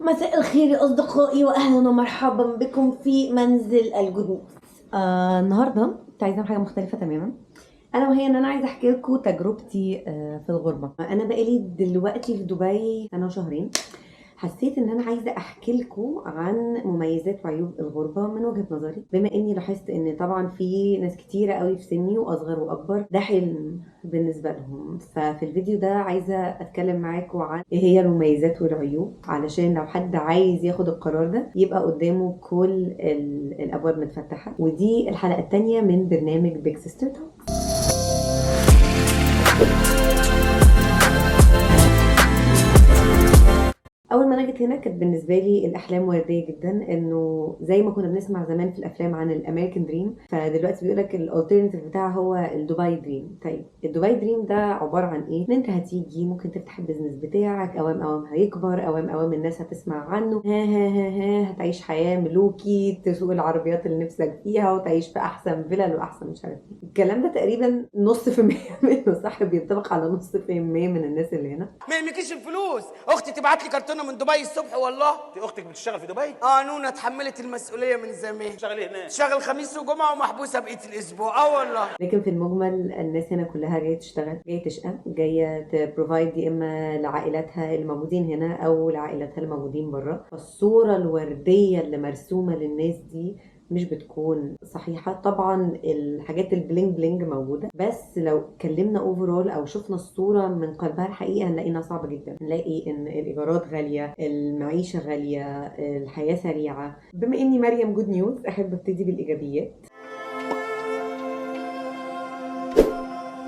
مساء الخير يا أصدقائي، وأهلا ومرحبا بكم في منزل ال Good News. النهارده كنت عايزة أعمل حاجة مختلفة تماما، ألا وهي إن أنا عايزة أحكي لكم تجربتي في الغربة. أنا بقالي دلوقتي في دبي سنة وشهرين. حسيت ان انا عايزه احكي لكم عن مميزات وعيوب الغربة من وجهه نظري، بما اني لاحظت ان طبعا في ناس كتيرة قوي في سني واصغر واكبر ده حلم بالنسبة لهم. ففي الفيديو ده عايزه اتكلم معاكم عن ايه هي المميزات والعيوب، علشان لو حد عايز ياخد القرار ده يبقى قدامه كل الابواب متفتحه. ودي الحلقة الثانية من برنامج Big Sister Talk. اول ما انا جيت هنا كانت بالنسبة لي الاحلام وردية جدا، انه زي ما كنا بنسمع زمان في الافلام عن ال American dream، فدلوقتي بيقول لك ال alternative بتاعها هو ال Dubai dream. طيب ال Dubai dream ده عبارة عن ايه؟ ان انت هتيجي ممكن تفتح ال business بتاعك، اوام اوام هيكبر، اوام اوام الناس هتسمع عنه، ها ها ها ها، هتعيش حياة ملوكي، تسوق العربيات اللي نفسك فيها، وتعيش في احسن فيلل واحسن مش عارف ايه. الكلام ده تقريبا 0.5% منه صح، بينطبق على 0.5% من الناس اللي هنا. ما يهمكيش الفلوس، اختي تبعت لي كرتونة من دبي الصبح. والله انت اختك بتشتغل في دبي؟ نونا اتحملت المسؤولية من زمان. بتشتغل ايه هناك؟ تشتغل خميس وجمعه ومحبوسه بقية الاسبوع. والله. لكن في المجمل الناس هنا كلها جاية تشتغل، جاية تشقى، جاية ت provide يا اما لعائلاتها الموجودين هنا او لعائلاتها الموجودين بره. فالصورة الوردية اللي مرسومه للناس دي مش بتكون صحيحة. طبعا الحاجات ال bling bling موجودة، بس لو اتكلمنا overall او شفنا الصورة من قلبها الحقيقة هنلاقي انها صعبة جدا. هنلاقي ان الايجارات غالية، المعيشة غالية، الحياة سريعة. بما اني مريم Good News احب ابتدي بالايجابيات.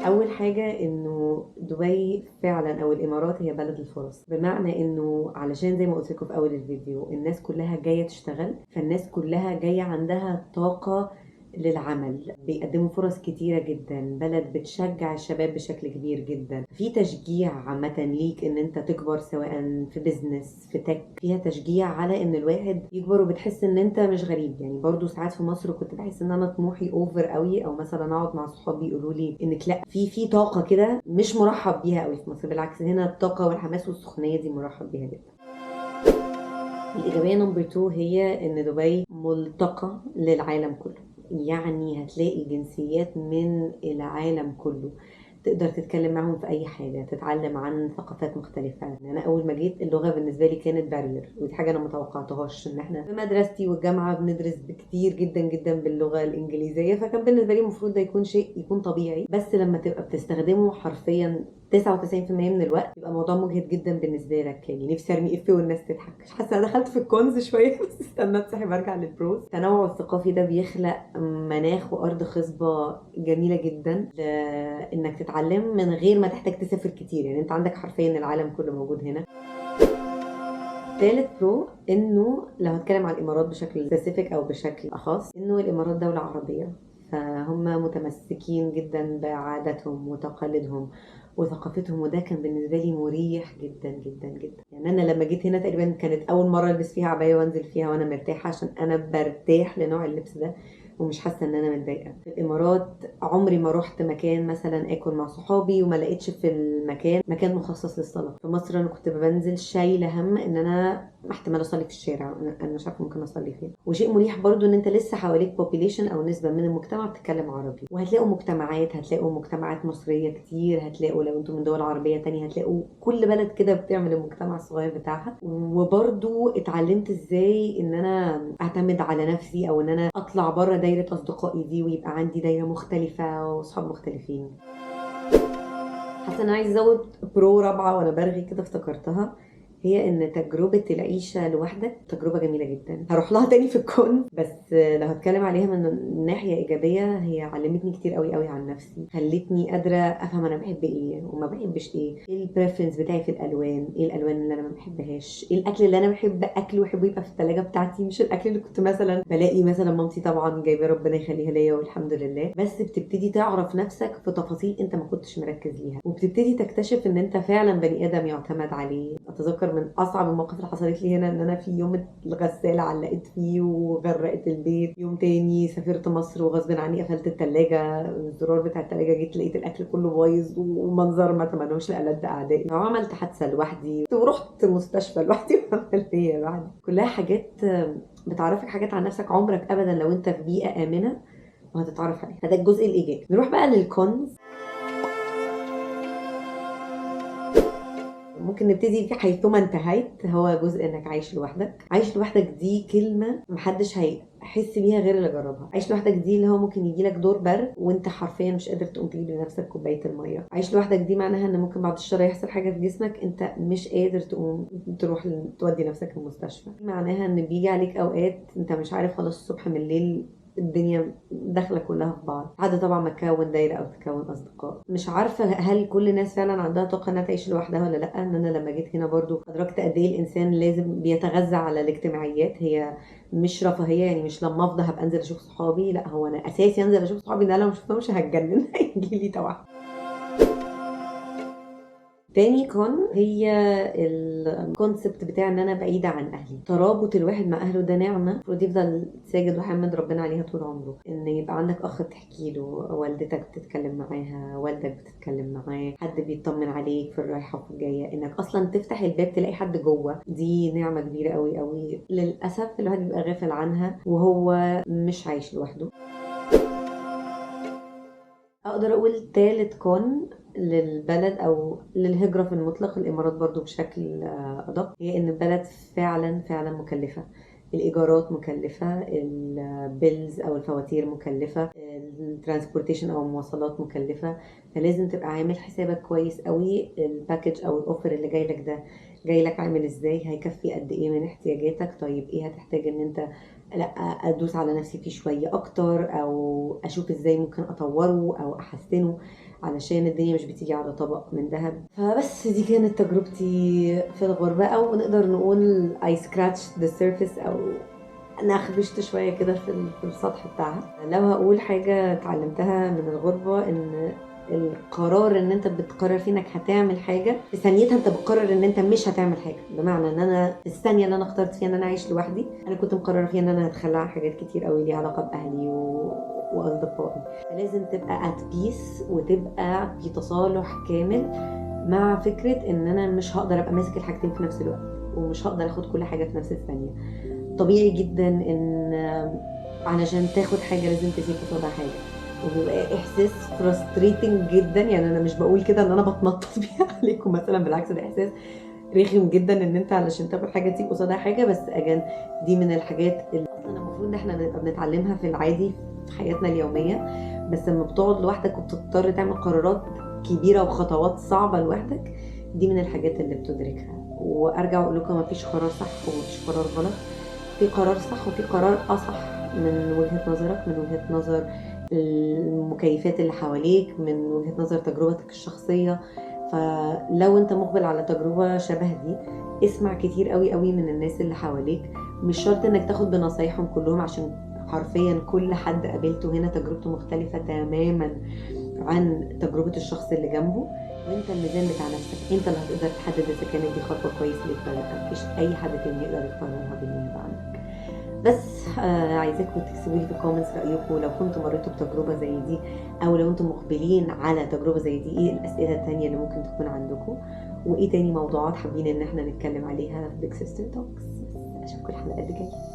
اول حاجة انه دبي فعلا او الامارات هي بلد الفرص، بمعنى انه علشان زي ما قلت لكم في اول الفيديو الناس كلها جاية تشتغل، فالناس كلها جاية عندها طاقة للعمل، بيقدموا فرص كتيرة جدا، بلد بتشجع الشباب بشكل كبير جدا، في تشجيع عامة ليك ان انت تكبر سواء في business في tech، فيها تشجيع على ان الواحد يكبر وبتحس ان انت مش غريب. يعني برضو ساعات في مصر كنت بحس ان انا طموحي over قوي، او مثلا اقعد مع صحابي يقولوا لي انك لا، في طاقة كده مش مرحب بيها قوي في مصر. بالعكس هنا الطاقة والحماس والسخونية دي مرحب بيها جدا. الإيجابية number 2 هي إن دبي ملتقى للعالم كله، يعني هتلاقي جنسيات من العالم كله، تقدر تتكلم معهم في أي حاجة، تتعلم عن ثقافات مختلفة. يعني أنا أول ما جيت اللغة بالنسبة لي كانت barrier، ودي حاجة أنا ما توقعتهاش، إن إحنا في مدرستي والجامعة بندرس بكتير جدا جدا باللغة الإنجليزية، فكان بالنسبة لي المفروض ده يكون شيء يكون طبيعي، بس لما تبقى بتستخدمه حرفيا 99% من الوقت يبقى موضوع مجهد جدا بالنسبة لك. يعني نفسي ارمي افيه والناس تضحك، مش حاسه انا دخلت في ال cons شوية، بس استنى اتصاحب ارجع لل pros. التنوع الثقافي ده بيخلق مناخ وارض خصبة جميلة جدا انك تتعلم من غير ما تحتاج تسافر كتير، يعني انت عندك حرفيا العالم كله موجود هنا. ثالث pro انه لو هتكلم على الامارات بشكل specific او بشكل اخص، انه الامارات دولة عربية، فهم متمسكين جدا بعاداتهم وتقاليدهم وثقافتهم، وده كان بالنسبة لي مريح جدا جدا جدا. يعني انا لما جيت هنا تقريبا كانت اول مرة البس فيها عباية وانزل فيها وانا مرتاحة، عشان انا برتاح لنوع اللبس ده ومش حاسه ان انا متضايقة. في الامارات عمري ما رحت مكان مثلا اكل مع صحابي وما لقيتش في المكان مكان مخصص للصلاة. في مصر انا كنت بنزل شايله هم ان انا احتمال اصلي في الشارع، انا مش عارفه ممكن اصلي فين. وشيء مريح برضو ان انت لسه حواليك population او نسبه من المجتمع بتتكلم عربي، وهتلاقوا مجتمعات، هتلاقوا مجتمعات مصرية كتير، هتلاقوا لو انتم من دول عربية تانية هتلاقوا كل بلد كده بتعمل المجتمع الصغير بتاعها. وبرضو اتعلمت ازاي ان انا اعتمد على نفسي، او ان انا اطلع بره دايرة اصدقائي دي ويبقى عندي دايرة مختلفة واصحاب مختلفين. حاسه ان انا عايزه ازود pro رابعه وانا برغي كده افتكرتها، هي ان تجربه العيشة لوحدك تجربه جميلة جدا، هروح لها تاني في ال con، بس لو هتكلم عليها من ناحية ايجابية هي علمتني كتير قوي قوي عن نفسي، خلتني قادرة افهم انا بحب ايه وما بحبش ايه، ايه ال preference بتاعي في الالوان، ايه الالوان اللي انا ما بحبهاش، ايه الاكل اللي انا بحب اكله واحبه يبقى في الثلاجة بتاعتي، مش الاكل اللي كنت مثلا بلاقي مثلا مامتي طبعا جايباه ربنا يخليها ليا والحمد لله. بس بتبتدي تعرف نفسك في تفاصيل انت ما كنتش مركز ليها، وبتبتدي تكتشف ان انت فعلا بني ادم يعتمد عليه. اتذكر اتذكر من اصعب المواقف اللي حصلت لي هنا ان انا في يوم الغسالة علقت فيه وغرقت البيت. يوم تاني سافرت مصر وغصب عني قفلت التلاجة، الزرار بتاع التلاجة، جيت لقيت الاكل كله بايظ ومنظر ما اتمنوش لألد اعدائي. وعملت حادثه لوحدي ورحت مستشفى لوحدي وعملية لوحدي. كلها حاجات بتعرفك حاجات عن نفسك عمرك ابدا لو انت في بيئة امنه وهتتعرف عليها. فده الجزء الايجابي. نروح بقى لل cons. ممكن نبتدي في حيثما انتهيت، هو جزء انك عايش لوحدك. عايش لوحدك دي كلمة محدش هيحس بيها غير اللي جربها. عايش لوحدك دي اللي هو ممكن يجي لك دور برد وانت حرفيا مش قادر تقوم تجيب لنفسك كوباية المية. عايش لوحدك دي معناها ان ممكن بعد الشر يحصل حاجة في جسمك انت مش قادر تقوم تروح تودي نفسك المستشفى. معناها ان بيجي عليك اوقات انت مش عارف خلاص الصبح من الليل، الدنيا داخله كلها في بعض. عادة طبعا ما تكون دايرة او تكون اصدقاء. مش عارفه هل كل الناس فعلا عندها طاقة انها تعيش لوحدها ولا لا. ان انا لما جيت هنا برضو ادركت قد ايه الانسان لازم بيتغذى على الاجتماعيات. هي مش رفاهية، يعني مش لما افضى هبقى انزل اشوف صحابي، لا هو انا اساسي انزل اشوف صحابي، ان انا لو ما شفتهمش هتجنن هيجي لي توحد. تاني con هي ال concept بتاع ان انا بعيدة عن اهلي. ترابط الواحد مع اهله ده نعمه المفروض يفضل ساجد وحمد ربنا عليها طول عمره. ان يبقى عندك اخ بتحكي له، والدتك بتتكلم معاها، والدك بتتكلم معاه، حد بيطمن عليك في الرايحه وفي الجاية، انك اصلا تفتح الباب تلاقي حد جوه، دي نعمه كبيرة قوي قوي. للاسف الواحد بيبقى غافل عنها وهو مش عايش لوحده. اقدر اقول تالت con للبلد او للهجرة في المطلق، الامارات برضو بشكل ادق، هي ان البلد فعلا فعلا مكلفة. الايجارات مكلفة، ال bills او الفواتير مكلفة، ال transportation او المواصلات مكلفة. فلازم تبقى عامل حسابك كويس قوي، ال package او ال offer اللي جاي لك ده جاي لك عامل ازاي، هيكفي قد ايه من احتياجاتك، طيب ايه هتحتاج ان انت لا ادوس على نفسي فيه شوية اكتر، او اشوف ازاي ممكن اطوره او احسنه، علشان الدنيا مش بتيجي على طبق من ذهب. فبس دي كانت تجربتي في الغربة، او نقدر نقول I scratched the surface، او انا خبشت شوية كده في السطح بتاعها. لو هقول حاجة اتعلمتها من الغربة، ان القرار ان انت بتقرر فيه انك هتعمل حاجة، في ثانيتها انت بتقرر ان انت مش هتعمل حاجة. بمعنى ان انا في الثانية اللي انا اخترت فيها ان انا اعيش لوحدي، انا كنت مقررة فيها ان انا هتخلى عن حاجات كتير قوي ليها علاقة باهلي واصدقائي. لازم تبقى at peace وتبقى في تصالح كامل مع فكرة ان انا مش هقدر ابقى ماسك الحاجتين في نفس الوقت، ومش هقدر اخد كل حاجة في نفس الثانية. طبيعي جدا ان علشان تاخد حاجة لازم تسيب قصادها حاجة، وبيبقى احساس frustrating جدا. يعني انا مش بقول كده ان انا بتنطط بيها عليكم مثلا، بالعكس ده احساس رخم جدا ان انت علشان تاخد حاجة تسيب قصادها حاجة. بس again دي من الحاجات اللي اصلا المفروض ان احنا نبقى بنتعلمها في العادي في حياتنا اليومية، بس لما بتقعد لوحدك وبتضطر تعمل قرارات كبيرة وخطوات صعبة لوحدك، دي من الحاجات اللي بتدركها. وارجع اقول لكم مفيش قرار صح ومفيش قرار غلط، في قرار صح وفي قرار اصح من وجهه نظرك، من وجهه نظر المكيفات اللي حواليك، من وجهة نظر تجربتك الشخصية. فلو انت مقبل على تجربة شبه دي، اسمع كتير قوي قوي من الناس اللي حواليك. مش شرط انك تاخد بنصايحهم كلهم، عشان حرفيا كل حد قابلته هنا تجربته مختلفة تماما عن تجربة الشخص اللي جنبه. وانت الميزان بتاع نفسك، انت اللي هتقدر تحدد اذا كانت دي خطوة كويس ليك ولا لا، مفيش اي حد تاني يقدر يقررها بالنيابة عنك. بس عايزاكم تكتبوا لي في ال comments رايكم لو كنتوا مريتوا بتجربه زي دي، او لو انتم مقبلين على تجربه زي دي، ايه الاسئلة التانية اللي ممكن تكون عندكم، وايه تاني موضوعات حابين ان احنا نتكلم عليها في Big Sister Talks. اشوفكم الحلقة الجاية.